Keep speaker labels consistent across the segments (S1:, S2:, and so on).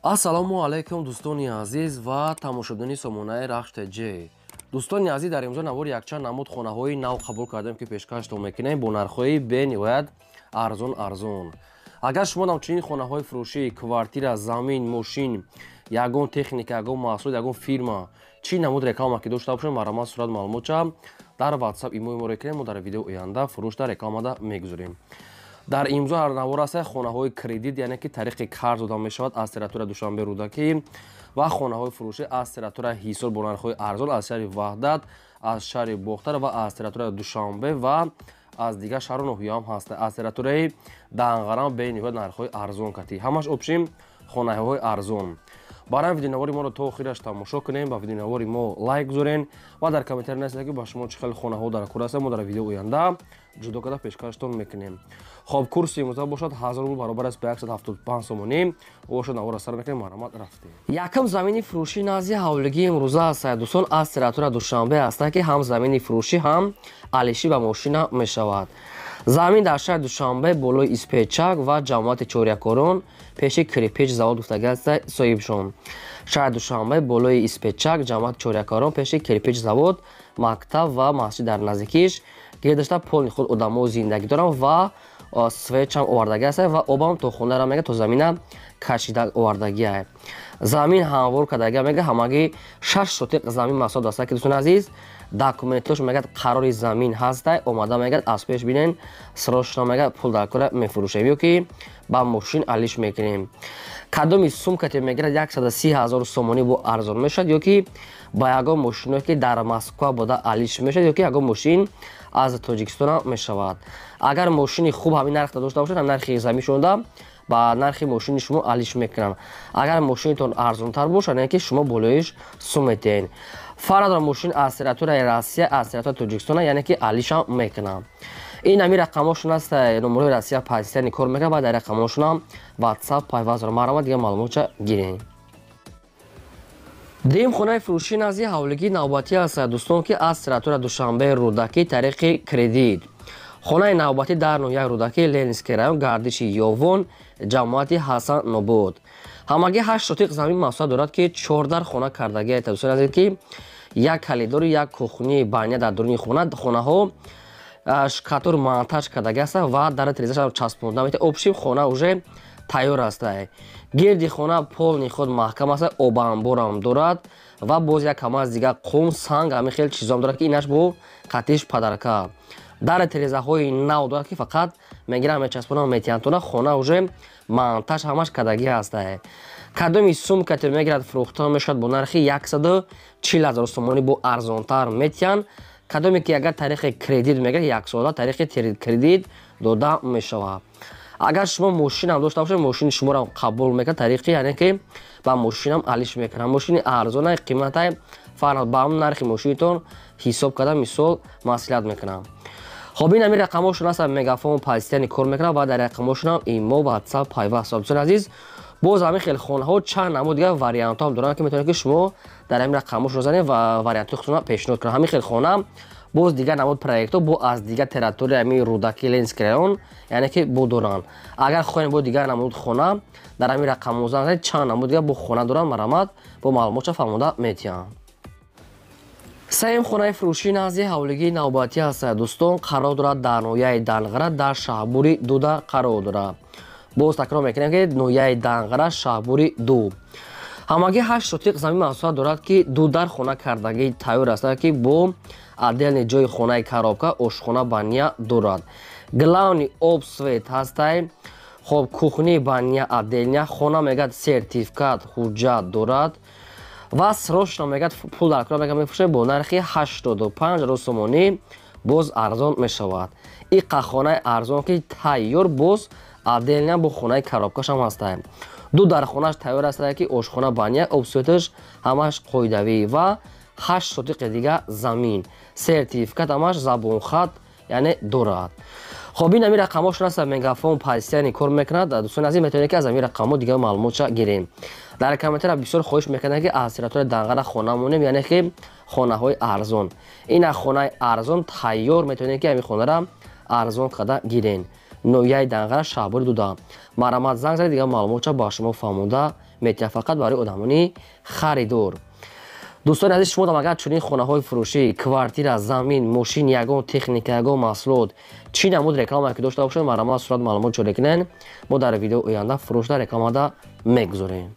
S1: Ассалому алайкум, дӯстони азиз ва тамошобинони сомонаи Рахш ТЖ. Дӯстони азиз, дар имрӯза навори якчанд намуд хонаҳои нав қабул кардем, ки пешкаштон мекунем бо нархҳои бениҳоят арзон арзон. Агар шумо ҳамчунин хонаҳои фурӯшӣ, квартира, замин, мошин, ягон техника, ягон маҳсулот, ягон фирма, чӣ намуд реклама ки дошта бошем, марҳамат, сурат, маълумотча дар WhatsApp, имои моро кунем, мо дар видео оянда фурӯшда рекламада мегузорем. Дар имзо ҳар навор аст хонаҳои кредит, яъне ки тариқи қарз дода мешавад аз территория Душанбе, Рӯдакӣ ва хонаҳои фурӯшӣ аз территория Ҳисор бо нархҳои арзон, аз шаҳри Ваҳдат, аз шаҳри Бохтар ва аз территория Душанбе ва аз дигар шаҳру ноҳияҳам ҳаст. Аз территорияи Данғарам бениҳоят нархҳои арзон катӣ. Ҳамаш общем хонаҳои арзон. Барои видеонавори моро то охираш тамошо кунем, ба видеонавори мо лайк гузорен ва дар комментарий нависед, ки ба шумо чӣ хел хонаҳо дар кор ҳастанд, мо дар видео оянда ҷудо карда пешкаштон мекунем. Хоб, курси имрӯза бошад 1000 рубл, баробар аст ба 175 сомонӣ. Бошад, навора сар мекунем, марҳамат, рафтем.
S2: Якум замини фурӯшӣ назди ҳавлигии имрӯза аст, дӯстон, аз территория Душанбе аст, ки ҳам замини фурӯшӣ, ҳам алишӣ ба мошина мешавад. Замин дар шаҳри Душанбе, болои Испечак ва ҷамоати Чорякорон, пеши кирпич завод гуфтагӣ аст соҳибшон. Шаҳри Душанбе, болои Испечак, ҷамоати Чорякорон, пеши кирпич завод, мактаб ва масҷид дар наздикиш гирдашта, полный худ одамо зиндагӣ доранд ва свет ам овардагӣ аст ва обам то хонара мега, то замина кашида овардагиа. Замин ҳамвор кардагия мега, ҳамагӣ 6 сотиқ замин масоҳат аст, ки, дӯстони азиз, документош мегӯяд, қарори замин ҳаста, омада мегӯяд, аз пеш бинен, срочно мегӯяд, пул дар кора мефурӯшем ё ки ба мошин алиш мекунем. Кадоми сумкате мегирад, 130 000 сомонӣ бо арзон мешавад, ё ки ба ягон мошиное ки дар Москва буда алиш мешавад, ё ки ягон мошин аз Тоҷикистон мешавад. Агар мошини хуб ҳамин нархда дошта бошад, ҳамин нархи замин шуда ба нархи мошини шумо алиш мекунанд. Агар мошинитон арзонтар бошад, яъне ки шумо болоиш сум метиҳед. Фарқ надорад, мошин аз территорияи Россия, аз территорияи Тоҷикистон, яъне ки алишам мекунам. Ин ҳамин рақамошон аст, номерҳои Россия постоянно кор мекунад ва дар рақамошонам WhatsApp пайваст дорам. Марҳамат, дигар маълумотча гирем. Дуюм хонаи фурӯшӣ назди ҳавлигии навбатӣ аст, дӯстон, ки аз территория Душанбе, Рӯдакӣ, тариқи кредит. Хонаи навбатӣ дар ноҳияи Рӯдакӣ, Ленинский район, гардиши Ёвон, ҷамоати Ҳасан Нобуд. Ҳамагӣ 8 сотиқ замин масоҳат дорад, ки чордар хона кардагӣ, дӯстони азиз, ки як калидору як кухни, баня дар дуруни хона, хонаҳо шкатур монтаж кардагӣ аст ва дар тирезаша часпонда мета. Общем, хона уже тайёр аст. Гирди хона полный худ маҳкам аст, обанборам дорад ва боз як камаз дигар қум, санг, ҳамин хел чизоам дорад, ки инаш бо қатиш подарка. Дар тирезаҳои нав дорад, ки фақат мегирам, мечаспонам, метиҳантона. Хона уже монтаж ҳамаш кардагӣ аст. Кадоми сумкате мегирад, фурӯхта мешавад бо нархи 140 000 сомонӣ, бо арзонтар метиҳанд. Кадоме ки агар тариқи кредит мегирад, яксола тариқи кредит дода мешавад. Агар шумо мошинам дошта бошед, мошини шуморо қабул мекунад тариқи, яъне ки ба мошинам алиш мекунад. Мошини арзона қиматай фарқ, ба ҳамн нархи мошинитон ҳисоб карда, мисол, маслиҳат мекунам. Хоб, ин ҳамин рақамошон аст, Мегафон постоянно кор мекунад ва дар рақамошонам имо, WhatsApp пайваст. Дӯстони азиз, боз ҳамин хел хонаҳо чанд намуд дигар вариантҳоам доранд, ки метавонед, ки шумо дар ҳамин рақамошон занед ва вариантҳои худтонро пешниҳод кунед. Ҳамин хел хона боз дигар намуд проектҳо бо аз дигар территория ҳамин Рӯдакӣ, Ленинский район, яъне ки бо доранд. Агар хоҳем бо дигар намуд хона, дар ҳамин рақамҳо занед, чанд намуд дигар бо хона доранд, марҳамат, бо маълумотша фаҳмода метиҳанд. Сеюм хонаи фурӯшӣ назди ҳавлигии навбатӣ аст, дӯстон, қарор дорад дар ноҳияи Данғара, дар Шаҳбури Дуда қарор дорад. Боз такрор мекунем, ки ноҳияи Данғара, Шаҳбури Ду. Ҳамагӣ 8 сотиқ замин масоҳат дорад, ки ду дар хона кардагӣ тайёр аст, ки бо отдельный ҷои хонаи коробка, ошхона, баня дорад. Главный об, свет ҳастай. Хоб, кухни, баня отдельная. Хона мегӯяд, сертификат, ҳуҷҷат дорад ва срочно мегӯяд, пул дар кора, мегӯяд, мефурӯшем бо нархи 85 000 сомонӣ, боз арзон мешавад. Иқа хонаи арзон, ки тайёр, боз отдельная бо хонаи коробкашам ҳастай. Ду дар хонаш тайёр аст, ки ошхона, баня, об, светаш ҳамаш қоидавӣ ва 8 сотиқи дига замин, сертификат ҳамаш забонхат, яъне дорад. Хоб, ин ҳамин рақамҳошон аст, Мегафон постоянно кор мекунад. Дӯстони азиз, метавонед, ки аз ҳамин рақамҳо дигар маълумотша гирем. Дар комментария бисёр хоҳиш мекарданд, ки аз территорияи Данғара хона монем, яъне ки хонаҳои арзон. Ина хонаи арзон тайёр, метавонед, ки ҳамин хонара арзон карда гирен. ноҳияи Данғара, Шаҳбори Дуда. Марҳамат, занг занед, дигар маълумотша ба шумо фаҳмонда метиҳад, фақат барои одамони харидор. Дӯстони азиз, шумо дам агар чунин хонаҳои фурӯшӣ, квартира, замин, мошин, ягон техника, ягон маҳсулот, чӣ намуд реклама ки дошта бошед, марҳамат, сурат маълумот ҷорӣ кунед, мо дар видео оянда фурӯшда рекламада мегузорем.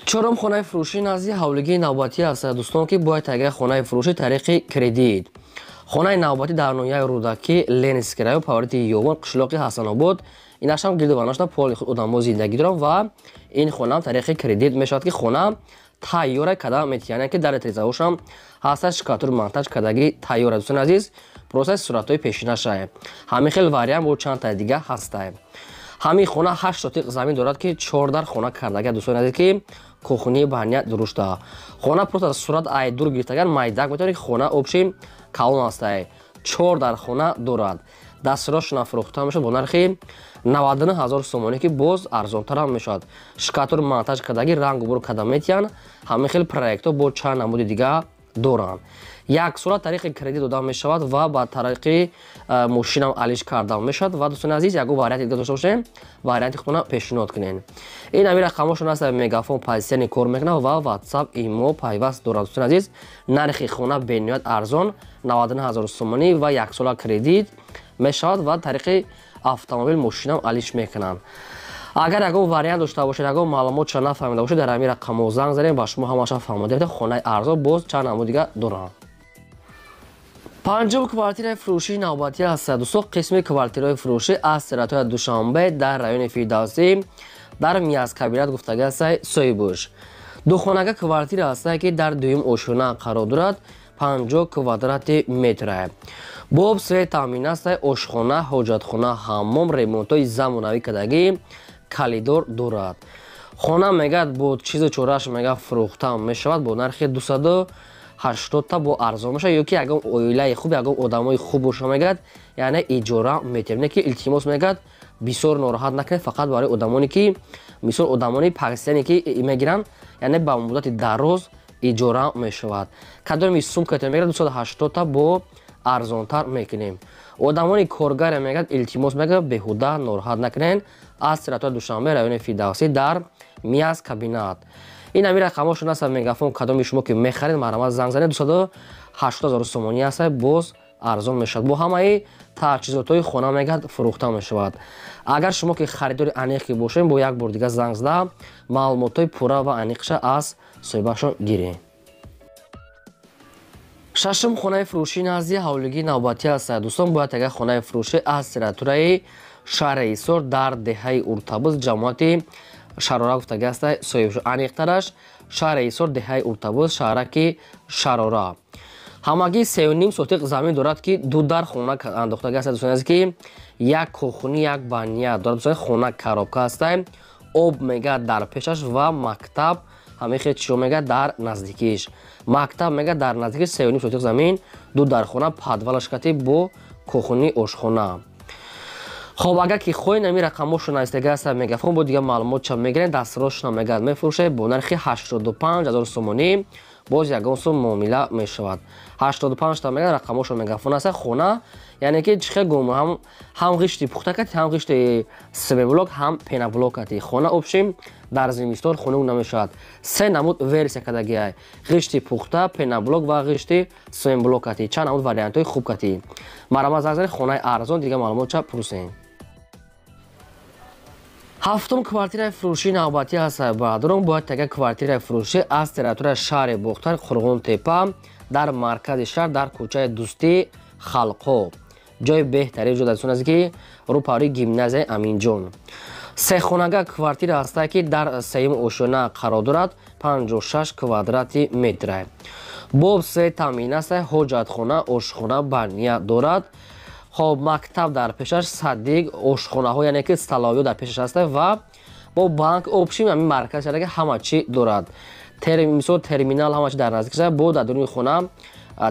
S2: Чорум хонаи фурӯшӣ назди ҳавлигии навбатӣ аст, дӯстон, ки бояд таги хонаи фурӯшӣ тариқи кредит. Хонаи навбатӣ дар ноҳияи Рӯдакӣ, Ленинский район, паварити Ёвон, қишлоқи Ҳасанобод. Инашам гирду банашта поли худ одамо зиндагӣ дорам ва ин хонаам тариқи кредит мешавад, ки хона тайёра када метиҳанд, ки дар трезаошам ҳаста, штукатур монтаж кардагӣ тайёра. Дӯстони азиз, просто суратҳои пешинашае. Ҳамин хел вариант бо чанд таи дига ҳастае. Ҳамин хона 8 сотиқ замин дорад, ки 4 дар хона кардага, дӯстони азиз, ки кухни баня дурушта. Хона просто сурат ай дур гирифтаган майдак метавонед, ки хона общий калон ҳастае. 4 дар хона дорад. Дастрошона фурӯхта мешавад бо нархи 99 ҳазор сомонӣ, ки боз арзонтарам мешавад. Штукатур монтаж кардагӣ, рангу бур карда метиҳанд. Ҳамин хел проектҳо бо чанд намуди дига доранд. Як сола тариқи кредит дода мешавад ва ба тариқи мошинам алиш карда мешавад. Ва дӯстони азиз, ягон варианти дига дошта бошем, варианти худтона пешниҳод кунед. Ин ҳамин рақамҳошон аст, Мегафон позитсияни кор мекунад ва WhatsApp, имо пайваст дорад. Дӯстони азиз, нархи хона бениҳоят арзон, 99 ҳазор сомонӣ ва як сола кредит мешавад ва тариқи автомобил, мошинам алиш мекунанд. Агар ягон вариант дошта бошед, ягон маълумотша нафаҳмида бошед, дар ҳамин рақамҳо занг занед, ба шумо ҳамаша фаҳмода. Хонаи арзон боз чанд намуд дига доранд. Панҷум квартираи фурӯшии навбатӣ аст, дӯстон, қисми квартираҳои фурӯшӣ аз территорияи Душанбе, дар райони Фирдавсӣ, дар Мияз кабинет гуфтагӣ аст соҳибуш. Духонага квартира аст, ки дар дуюм ошёна қарор дорад, 50 квадрати метра. Боб се таъмин аст, ошхона, ҳоҷатхона, ҳаммом, ремонтҳои замонавӣ кардагӣ, калидор дорад. Хона мегӯяд бо чизу чорааш мегӯяд фурӯхта мешавад бо нархи 280 та, бо арзон мешавад, ё ки ягон оилаи хуб, ягон одамои хуб боша, мегӯяд, яъне иҷора метиҳем. Не ки илтимос, мегӯяд, бисёр нороҳат накунед, фақат барои одамоне ки мисол одамони пакистоне ки мегиранд, яъне ба муддати дароз иҷора мешавад. Кадоми сумкато мегӯяд 280 та бо арзонтар мекунем. Одамони коргаре мегӯяд, илтимос, мегӯяд, беҳуда нороҳат накунед. Аз территорияи Душанбе, райони Фирдавсӣ, дар Мияз кабинат. Ин ҳамин рақамҳошон аст, Мегафон. Кадоми шумо ки мехаред, марҳамат, занг занед, 280 ҳазор сомонӣ аст, боз арзон мешавад. Бо ҳамаи таҷҳизотҳои хона мегӯяд фурӯхта мешавад. Агар шумо ки харидори аниқе бошед, бо як бор дига занг зада, маълумотҳои пурра ва аниқша аз соҳибашон гиред. Шашум хонаи фурӯшӣ назди ҳавлигии навбатӣ аст, дӯстон, бояд агар хонаи фурӯшӣ аз территорияи шаҳри Ҳисор, дар деҳаи Уртабуз, ҷамоати Шарора гуфтагӣ аст соҳиб. Аниқтараш шаҳри Ҳисор, деҳаи Уртабуз, шаҳраки Шарора. Ҳамагӣ 3,5 сотиқ замин дорад, ки ду дар хона андохтагӣ аст, дӯстони азиз, ки як кухни, як баня дорад. Дӯстони, хона коробка аст, об мегӯяд дар пешаш ва мактаб, ҳамин хел чиро мегӯяд дар наздикиш. Мактаб мегӯяд дар наздикиш, 3,5 сотиқ замин, ду дар хона, подвалаш кати бо кухни, ошхона. Хоб, агар ки хоҳед, ҳамин рақамҳошо навистагӣ аст, Мегафон, бо дигар маълумотша мегиред. Дастрошона мегӯяд мефурӯшед бо нархи 85 ҳазор сомонӣ, боз ягон сум муомила мешавад. 85 та мегӯяд, рақамҳошо Мегафон аст. Хона яъне ки чӣ хел гум, ҳам ғишти пухта кати, ҳам ғишти цемблок, ҳам пеноблок кати. Хона общем дар зимистон хунук намешавад. Се намуд версия кардагиай: ғишти пухта, пеноблок ва ғишти цемблок кати. Чанд намуд вариантҳои хуб кати. Марҳамат, занг занед, хонаи арзон, дигар маълумотша пурсем. Ҳафтум квартираи фурӯшии навбатӣ аст, бародарон, бояд така квартираи фурӯшӣ аз территорияи шаҳри Бохтар, Қурғонтепа, дар маркази шаҳр, дар кӯчаи Дӯстии халқҳо. Ҷои беҳтарин ҷо, дӯстони азиз, ки рӯпаҳои гимназияи Аминҷон. Сехонага квартира ҳаста, ки дар сеюм ошёна қарор дорад, 56 квадрати метра. Боб се таъмин аст, ҳоҷатхона, ошхона, баня дорад. Хоб, мактаб дар пешаш, садик, ошхонаҳо, яъне ки столовиё дар пешаш аст ва бо банк, общем ҳамин марказ шаҳр ҳама чӣ дорад. Мисол терминал, ҳама чӣ дар наздикаш, бо дар дуруни хона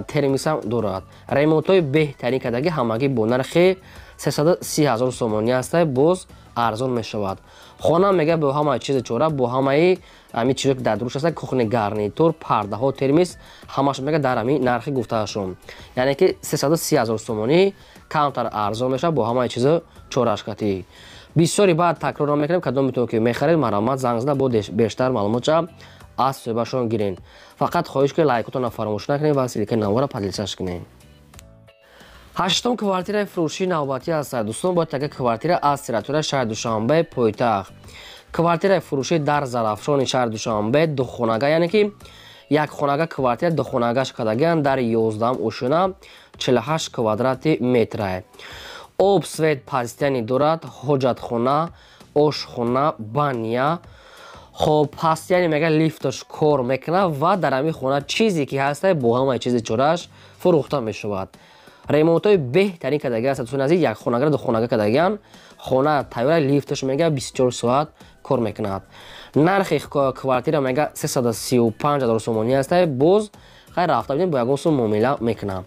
S2: термисам дорад. Ремонтҳои беҳтарин кардагӣ, ҳамагӣ бо нархи 330 ҳазор сомонӣ аст, боз арзон мешавад. Хона мега бо ҳамаи чизи чора, бо ҳамаи ҳамин чизо ки дар дуруш аст, кухни гарнитур, пардаҳо, термис, ҳамаш мега дар ҳамин нархи гуфтаашон. Яъне ки 330 ҳазор сомонӣ камтар арзон мешавад бо ҳамаи чизо чорашкатӣ. Бисёри баъд такрор намекунем, кадом метавон ки мехаред, марҳамат занг зада бо бештар маълумотча аз соҳибашон гирен. Фақат хоҳиш ки лайкотонро фаромӯш накунед ва ссылка и навора поделиться ш кунед. Ҳаштум квартираи фурӯшии навбатӣ аст. Дӯстон, бояд така квартира аз территорияи шаҳри Душанбе, пойтахт. Квартираи фурӯшӣ дар Зарафшони шаҳри Душанбе, духонага, яъне ки як хонага квартира духонагаш кардагиан дар 11 ошёна, 48 квадрати метра. Об, свет постоянный дорад, ҳоҷатхона, ошхона, баня. Хоб, постоянный мега лифташ кор мекунад ва дар ҳамин хона чизе ки ҳаста бо ҳамаи чизи чораш фурӯхта мешавад. Ремонтҳои беҳтарин кардаги аст, дӯстони азиз, як хонагара духонага кардагиан. Хона тайёра, лифташ мега 24 соат кор мекунад. Нархи квартира мега 335 ҳазор сомонӣ аст, боз хайр рафта бинем бо ягон сум муомила мекунад.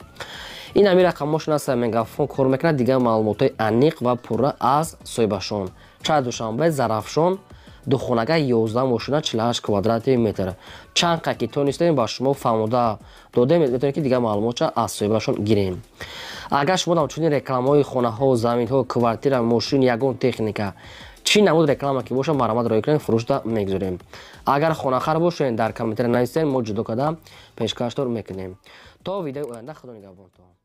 S2: Ин ҳамин рақамҳошон аст, мегафон кор мекунад, дигар маълумотҳои аниқ ва пурра аз соҳибашон. Шаҳри Душанбе, Зарафшон, духонага, 11 ошёна, 48 квадрати метр. Чанд қад ки тонистем ба шумо фаҳмода додем, метавонед ки дигар маълумотша аз соҳибашон гирем. Агар шумо ҳамчунин рекламаҳои хонаҳо, заминҳо, квартира, мошин, ягон техника, чӣ намуд реклама ки бошад, марҳамат роҳӣ кунед, фурӯшда мегузорем. Агар хонахар бошед, дар комментария нависед, мо ҷудо карда пешкаштор мекунем. То видеои оянда, худо нигаҳбонтон.